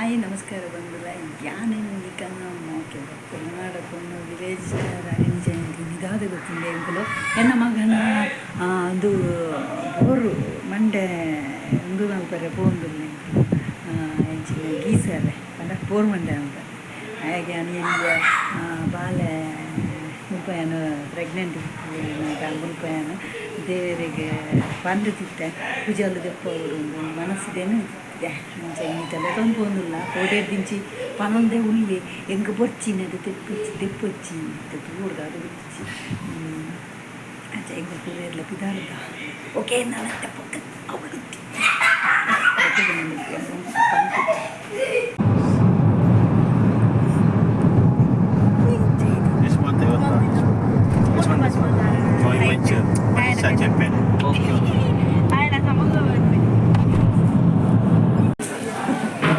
Hi ನಮಸ್ಕಾರ ಬಂಧುಲ. ಯಾನ್ ಮೋಕೆ ತುಳುನಾಡ ಪೊಣ್ಣು, ವಿಲೇಜ್ ಸ್ಟಾರ್ ಅರಿಣಿ ಜಯಂತಿ ನಿದಾದ ಗೊತ್ತುಂಡೆ ಎಂಕುಲು. ಎನ್ನ ಮಗನ ಅದು ಬೋರು ಮಂಡೆ ಉಂದು ಮಲ್ಪರೆ ಪೋವೊಂದುಲ್ಲೆ ಎಂಕುಲು. ಎಂಚಿನ ಗೀಸರೆ ಪಂಡ ಬೋರ್ ಮಂಡೆ ಮಲ್ಪರೆ. ಹಾಗೆ ಯಾನ್ ಎಲ್ಯ ಬಾಲೆ ಮುಲ್ಪ ಯಾನ್ ಪ್ರೆಗ್ನೆಂಟ್ ಮುಲ್ಪ ಯಾನ್ ದೇವೆರೆಗ್ ಪಂಡುದಿತ್ತೆ, ಕುಜಲ್ ದೆಪ್ಪೊಡು ಮನಸ್ಸುದೇನು ಇತ್ತೆ. ಅಂಚ ಇನಿತ ಲೆತೊಂದು ಪೋವೊಂದುಲ್ಲ. ಪೋಡೆರ್ದಿಂಚಿ ಪನೊಂದೇ ಉಲ್ಲೆ, ಎಂಕ್ ಬೊರ್ಚಿ ನೆಟ್ ತೆಪ್ಪೊಚ್ಚಿ ದೆಪ್ಪೊಚ್ಚಿ ಇತ್ತೆ ತೂವೊಡು ದಾದ ಗೊತ್ತಿಜ್ಜಿ. ಅಂಚ ಎಂಕುಲು ಪೂರ ಪಿದಾರುದ. ಓಕೆ, ನಾನು ಪೊಕ್ಕ ಅವಳು. This one Toyota. This one, this one. Joint venture. Malaysia, Japan. Okay.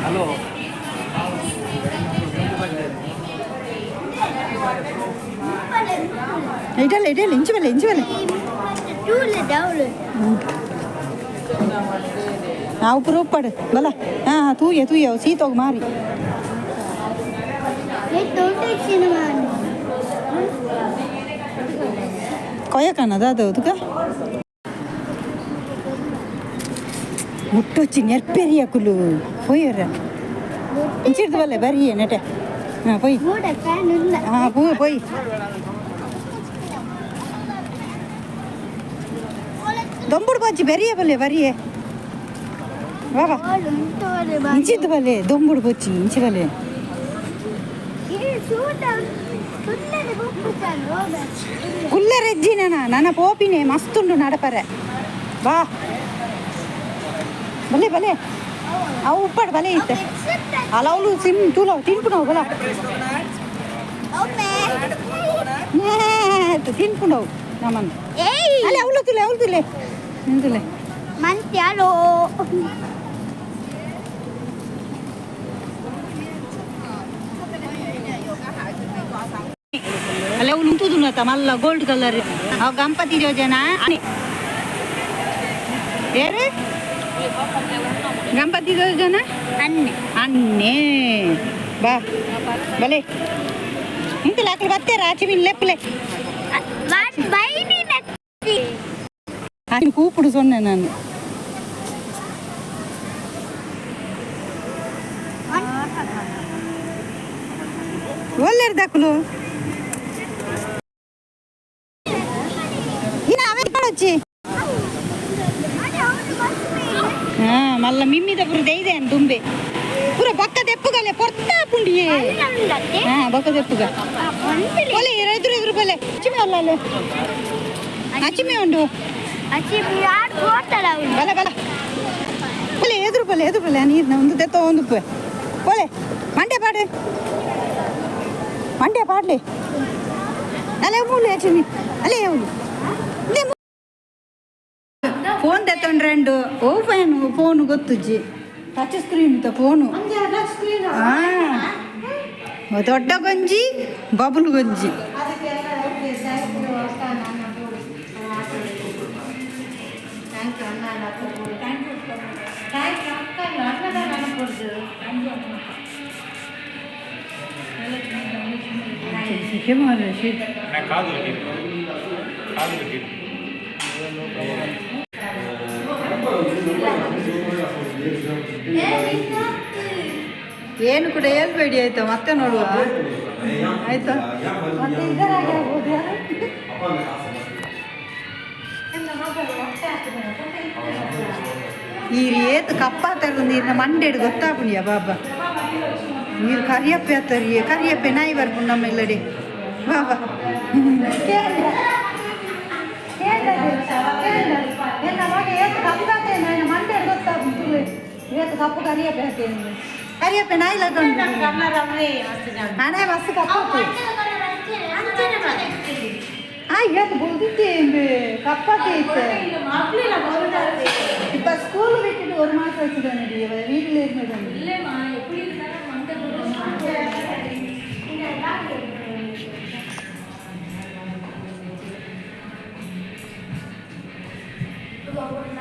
Hello. ಇಡಲ್ಲ ಇಡಲ್ಲ, ಇಂಚು ಬಲ್ಲೆ, ಇಂಚು ಬಲ್ಲೆ. ನಾವು ಪೂರ ಉಪ್ಪಾಡು ಬಲ. ಹಾಂ ಹಾಂ, ತೂಯೆ ತೂಯೆ, ಸೀತೋಗ ಮಾರಿ. ಕೊಯ್ಯಕಣ್ಣ ದಾದ ತುಕ ಮುಟ್ಟೊಚ್ಚಿ ನೆರ್ಪೆರಿಯ ಕುಲು ಪೋಯರ ಇಂಚಿರ್ದು ಬಲ್ಲೆ ಬರಿಯೇ ನೆಟೆ. ಹಾಂ ಪೊಯ್, ಹಾಂ ಪೂ ಪೊಯ್. ದೊಂಬುಡು ಬಜ್ಜಿ ಬೆರಿಯೇ ಬಲ್ಲೆ ಬರಿಯೇ. ವಾ ವಾ, ಇಂಚಿದ್ದು ಬಲ್ಲೆ, ದೊಂಬುಡು ಬೊಚ್ಚಿ ಇಂಚಿ ಬಲ್ಲೆ. ಕುಲ್ಲರೆಜ್ಜಿ ನನ ನನ್ನ ಪೋಪಿನೆ ಮಸ್ತುಂಡು ನಡಪರೆ. ಬಾ ಬಲ್ಲೆ ಬಲ್ಲೆ, ಅವು ಉಪ್ಪಾಡು ಬಲೆ ಇತ್ತೆ. ಅಲ್ಲ ಅವಳು ಸಿಮ್ ತೂಲವು ತಿನ್ಪುನವು ಬಲ ತಿನ್ಪುನವು ನಮ್ಮನ್ನು. ಅಲ್ಲ ಅವಳು ತುಲೆ, ಅವಳು ತುಲೆ, ನಿಂತುಲೆ. ಮಂತ್ಯಾಲೋ. ಅಲ್ಲ ಅವಳು ಉಂತುದುನತ ಮಲ್ಲ ಗೋಲ್ಡ್ ಕಲರ್ ಅವು ಗಣಪತಿ ಯೋಜನಾ ಏರು ಗಣಪತಿ ಯೋಜನಾ. ಅನ್ನೆ. ಅನ್ನೇ ಬಾ ಬಲೆ ಇಂತಲೇ ಅಕಲು ಬತ್ತೇರ ಆಚೆ ಮೀನು ಲೆಪ್ಪಲೆ. ಕೂಪುಡು ಸೊನ್ನೆ ನಾನು. ಒಲ್ಲೆರ್ ದಾಕುಲು ಇನ್ನ ಅವೇ ಪಡೊಚ್ಚಿ. ಹಾ ಮಲ್ಲ ಮಿಮ್ಮಿದ ಪುರ ದೈದೆ ದುಂಬೆ ಪೂರ ಬೊಕ್ಕ ದೆಪ್ಪುಗಲೆ ಪೊರ್ತ ಪುಂಡಿಯೇ. ಹಾ ಬೊಕ್ಕ ದೆಪ್ಪುಗ ಬೊಲೆ, ಎದುರು ಎದುರು ಬೊಲೆ. ಅಚ್ಚಿಮೆ ಅಲ್ಲ ಅಲ್ಲೇ ಅಚ್ಚಿಮೆ ಉಂಡು. ಬಲ ಬಲ ಬೊಲೆ, ಎದುರು ಬೊಲೆ, ಎದುರು ಬೊಲೆ. ನೀರು ಒಂದು ದೆತ್ತ ಒಂದು ಬೊಲೆ. ಮಂಡ್ಯ ಪಾಡು, ಮಂಡ್ಯ ಪಾಡ್ಲೆ. ಅಲ್ಲೇ ಮೂಲೆ ಅಚ್ಚಿಮಿ ಅಲ್ಲೇ ಅವಳು ಫೋನ್ ತೆತ್ತೊಂಡ್ರೆಂಡು. ಓ ಫೋನ್ ಫೋನ್ ಗೊತ್ತುಜ್ಜಿ, ಟಚ್ ಸ್ಕ್ರೀನ್ ಇತ್ತ ಫೋನು. ಹಾಂ ದೊಡ್ಡ ಗೊಂಜಿ ಬಬುಲ್ ಗೊಂಜಿ. ಕಾದು ಕಾದು. ಏನು ಕೂಡ ಹೇಳ್ಬೇಡಿ ಆಯ್ತಾ? ಮತ್ತೆ ನೋಡುವ ಆಯ್ತಾ? ಮತ್ತೆ ಇದರಾಗೆ ಆಗ್ಬೋದು ಯಾರು? ಈ ಏತ್ ಕಪ್ಪಾತರದ ನೀರಿನ ಮಂಡೆಡು ಗೊತ್ತಾಪುಣಿಯ ಬಾಬಾ. ನೀರು ಕರಿಯಪ್ಪೆ ಆತರಿ, ಕರಿಯಪ್ಪೆ ನಾಯಿ ಬರ್ಪುಂಡು ನಮ್ಮ ಇಲ್ಲಡೆ ಬಾಬಾ. ಎನ್ನ ಮಗ ಏತ್ ಕಪ್ಪಾತೆ ಮಂಡೆಡು ಗೊತ್ತಾಪುಂಡು. ಏತ್ ಕಪ್ಪು ಕರಿಯಪ್ಪೆ ಹಾಕೇನು, ಕರಿಯಪ್ಪೆ ನಾಯಿ ಲಗಂಡು ನಾನೇ ಮಸ್ತ್ ಕಪ್ಪಾತೆ. ಆ ಏತ್ ಬೋದಿತ್ತೆ ಕಪ್ಪಾತೆ ಇತ್ತೆ. இப்ப ஸ்கூல் விட்டுட்டு ஒரு மாசம் வச்சுதானே வீட்டில் இருந்தது.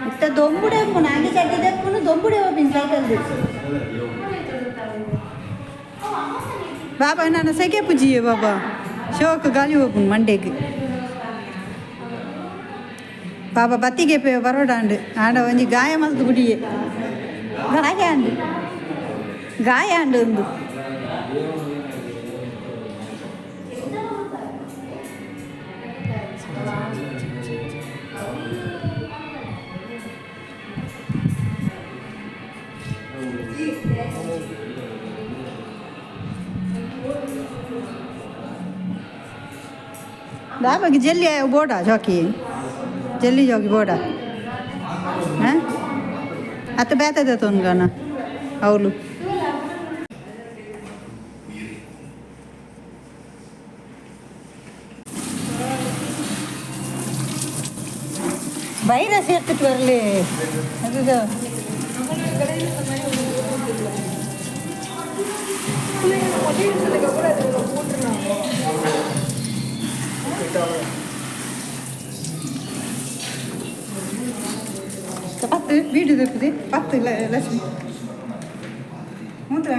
ಇತ್ತ ದೊಂಬುಡೆ ಉಪ್ಪುನು ಅಂಗಿ ಚಡ್ಡಿ ದೆಪ್ಪುನು ದೊಂಬುಡೆ ಹೋಪಿನ ಸೈಕಲ್. ಬಾಬಾ ನಾನು ಸೆಕೆ ಪೂಜಿಯೇ ಬಾಬಾ ಶೋಕ್ ಗಾಲಿ ಹೋಗು ಮಂಡೆಗೆ ಬಾಬಾ ಬತ್ತಿಗೆ ಪೇ ಬರೋಡಾಂಡು ಆಂಡ ಒಂಜಿ ಗಾಯ ಮಲ್ತು ಗುಡಿಯೆ ಗಾಯ ಅಂಡು ಗಾಯ ಅಂಡು ಒಂದು ಬಾಬಾಗೆ ಜಲ್ಲಿ ಬೋಡ ಜಾಕಿ ಜಲ್ಲಿ ಜಾಕಿ ಬೋಡ ಹಾಂ ಅತ್ತ ಬೇತದ ತೊನ್ಗನ ಅವಳು வைரஸ் எடுத்துட்டு வரல அதுதான் பத்து வீடு இருக்குது பத்து லட்சுமி மூத்திர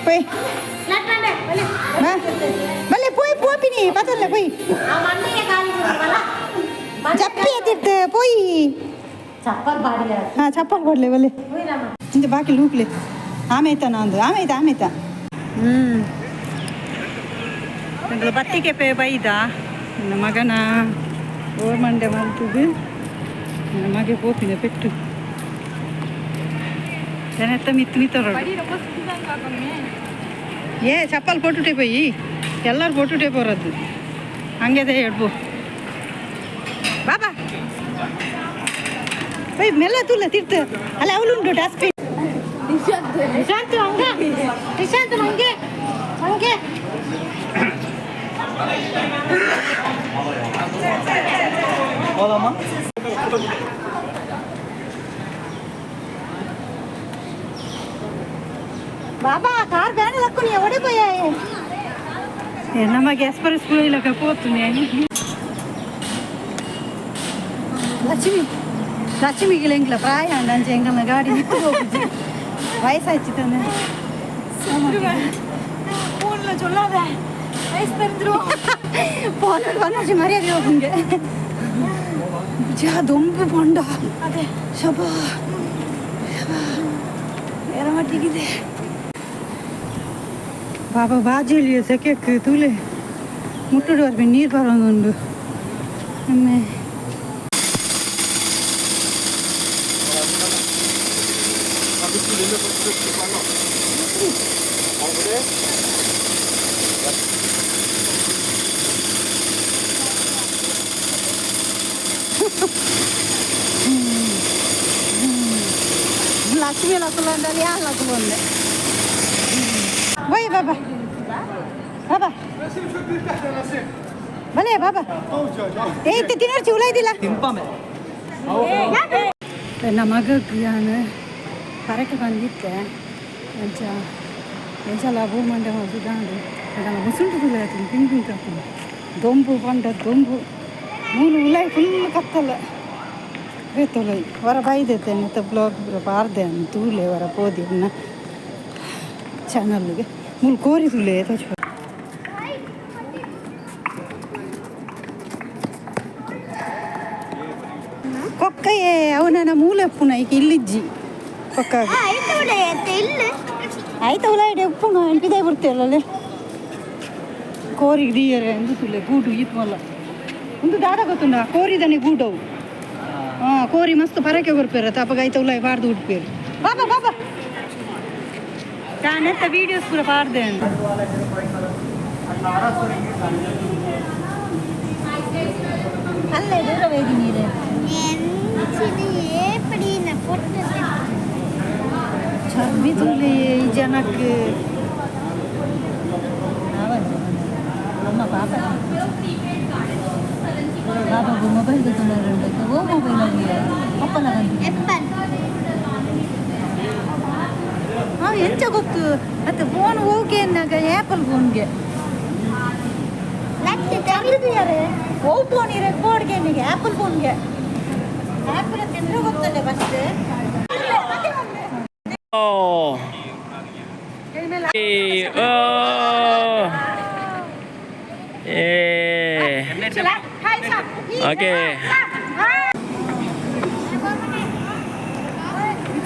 போய் ಬಲ್ಲೆ ಪೋಯ್ ಪೋಪಿನಿ ಪತ್ತಲ್ಲ ಪೋಯ್ ಚಪ್ಪಿ ಎತ್ತಿಟ್ಟು ಪೋಯ್ ಚಪ್ಪಲ್ ಬಾಡಿಗೆ ಹಾಂ ಚಪ್ಪಲ್ ಕೊಡ್ಲೆ ಬಲ್ಲೆ ಇಂದ ಬಾಕಿ ಲೂಕ್ಲೆ ಆಮೇತ ನಂದು ಆಮೇತ ಆಮೇತ ಹ್ಞೂ ಬತ್ತಿಗೆ ಪೇ ಬೈದ ನನ್ನ ಮಗನ ಓ ಮಂಡೆ ಮಲ್ತದು ನನ್ನ ಮಗೆ ಪೋಪಿನ ಪೆಟ್ಟು ಜನತ್ತ ಮಿತ್ತು ಮಿತ್ತರು ಏ ಚಪ್ಪಲ್ ಪೋಟುಟೆ ಪೋಯಿ ಎಲ್ಲರೂ ಪೋಟುಟೆ ಪೋರದ್ದು ಹಂಗೆದೇ ಹೇಳ್ಬೋ ಬಾಬಾ போய் மெல்ல தூள தீர்த்து அல்ல அவளுண்டு டஸ்ட்பின் ನಿಶಾಂತ್ ಹಂಗೆ ನಿಶಾಂತ್ ಹಂಗೆ ಹಂಗೆ ಬಾಬಾ ಕಾರ್ ಬ್ಯಾನ್ ಲಕ್ಕು ನೀ ಓಡಿ ಪೋಯಾ ನಮ್ಮ ಗ್ಯಾಸ್ ಪರ್ ಇಲ್ಲ పోతుంది ಲಕ್ಷ್ಮಿ ಲಕ್ಷ್ಮಿಗೆ ಎಂಕ್ಲ ಪ್ರಾಯ ಅಂಚೆ ಎಂಕಲ್ನ ಗಾಡಿ ನಿತ್ತು ಹೋಗುದು ವಯಸ್ಸಾಯ್ತು ತಂದೆ ಫೋನ್ல சொல்லாத வயசு தெரிஞ்சிரும் ಫೋನ್ ಬಂದ ಮರ್ಯಾದೆ ಹೋಗುಂಗೆ ದೊಂಬು ಪೊಂಡ ಅದೇ ಶಬಾ ಬೇರೆ ಮಟ್ಟಿಗಿದೆ ಬಾಬಾ ಬಾಜುಲಿ ಸೆಕೆಕ್ ತೂಲೆ ಮುಟ್ಟುಡು ಬರ್ಬಿ ನೀರು ಬರೋದುಂಡು ಒಮ್ಮೆ ಲಕ್ಷ್ಮಿ ಲಕ್ಕುಲು ಯಾ ಲಕ್ಕುಲು ಅಂದೆ ಹೋಯ್ ಬಾಬಾ ಬಾಬಾ ಬಲೆ ಬಾಬಾ ಏ ಇತ್ತೆ ತಿನ್ನರ್ಚಿ ಉಲಾಯ್ದಿಲ್ಲ ನನ್ನ ಮಗಗ್ ನಾನು ಪರಕೆ ಬಂದಿತ್ತೆ ಅಂಚ ಎಂಚಲ ಭೂಮಂಡೆ ದಾಂಡು ಅದನ್ನ ಮುಸುಂಟು ತುಲಾಯ್ತೀನಿ ಪಿಂಗ್ ಪಿಂಗ್ ಹಾಕ್ತೀನಿ ದೊಂಬು ಪಂಡ ದೊಂಬು ಮೂಲು ಉಲಾಯ್ ಫುಲ್ ಕತ್ತಲ ಬೇತೊಲೈ ಹೊರ ಬೈದೈತೆ ಮತ್ತು ಬ್ಲಾಗ್ ಪಾರ್ದೆ ತೂಲೆ ಹೊರ ಪೋದಿ ಅನ್ನ ಚಾನಲ್ಗೆ ಮೂಲು ಕೋರಿ ತೂಲೆ ತೋಚ ಕೊಕ್ಕಯೇ ಅವನ ಮೂಲೆ ಉಪ್ಪುನ ಈಗ ಇಲ್ಲಿಜ್ಜಿ ಕೊಕ್ಕ ಆಯ್ತು ಉಲಾಯ್ಡೆ ಉಪ್ಪುನ ಬಿದೆ ಬಿಡ್ತೇವಲ್ಲ ಕೋರಿಗೆ ದೀಯರೆ ಅಂದು ತುಲೆ ಗೂಡು ಈತ್ ಮಲ್ಲ ಒಂದು ದಾದ ಗೊತ್ತುಂಡ ಕೋರಿದನೆ ಗೂಡವು ಹಾಂ ಕೋರಿ ಮಸ್ತ್ ಪರಕೆ ಕೊರ್ಪೇರ ತಪಗ ಐತ ಉಲಾಯ್ ಬಾರ್ದು ಉಡ್ಪೇರು ಬಾಬಾ ಬಾಬಾ ನಾನೆಂತ ವೀಡಿಯೋಸ್ ಪೂರ ಪಾರ್ದೆ ಅಂತ ಅಲ್ಲೇ ದೂರ ಹೋಗಿ ನೀರು ಚರ್ಬಿ ತುಲೆ ಈ ಜನಕ್ಕೆ ಅಮ್ಮ ಪಾಪ ಬಾಬಾ ಮೊಬೈಲ್ ಓ ಮೊಬೈಲ್ ಅಪ್ಪನ ಹಾಂ ಎಂಚ ಗೊತ್ತು ಮತ್ತೆ ಫೋನ್ ಹೋಗಿ ಆ್ಯಪಲ್ ಫೋನ್ಗೆ ಅಲ್ಲಿದೆಯಾರೆ. ಓ ಫೋನ್ ಇರ ಬೋರ್ಡ್ಗೆ ನಿಗೆ ಆ್ಯಪಲ್ ಫೋನ್ಗೆ ಆ್ಯಪಲ್ ತಿಂದ್ರೆ ಗೊತ್ತಲ್ಲ first. Oh. Hey, oh. Eh. Okay.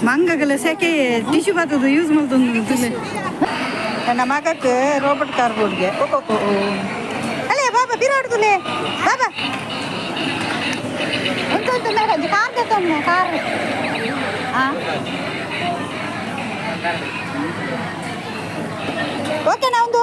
ಮಂಗಗಲ ಸೆಕೆ ಟಿಶ್ಯೂ ಬರ್ತದೆ ಯೂಸ್ ಮಾಡ್ತಂದು. ನನ್ನ ಮಗಕ್ಕೆ ರೋಬೋಟ್ ಕಾರ್ ಬೋರ್ಡ್ಗೆ. ಅಲ್ಲೇ ಬಾಬಾ ಬಿರಾಡ್ದುಲೆ ಬಾಬಾ ಉಂಟು ಉಂಟು ಮೇಡಮ್ ಕಾರ್ ತಗೊಂಡೆ ಕಾರ್. ಹಾಂ, ಓಕೆ, ನಾ ಒಂದು.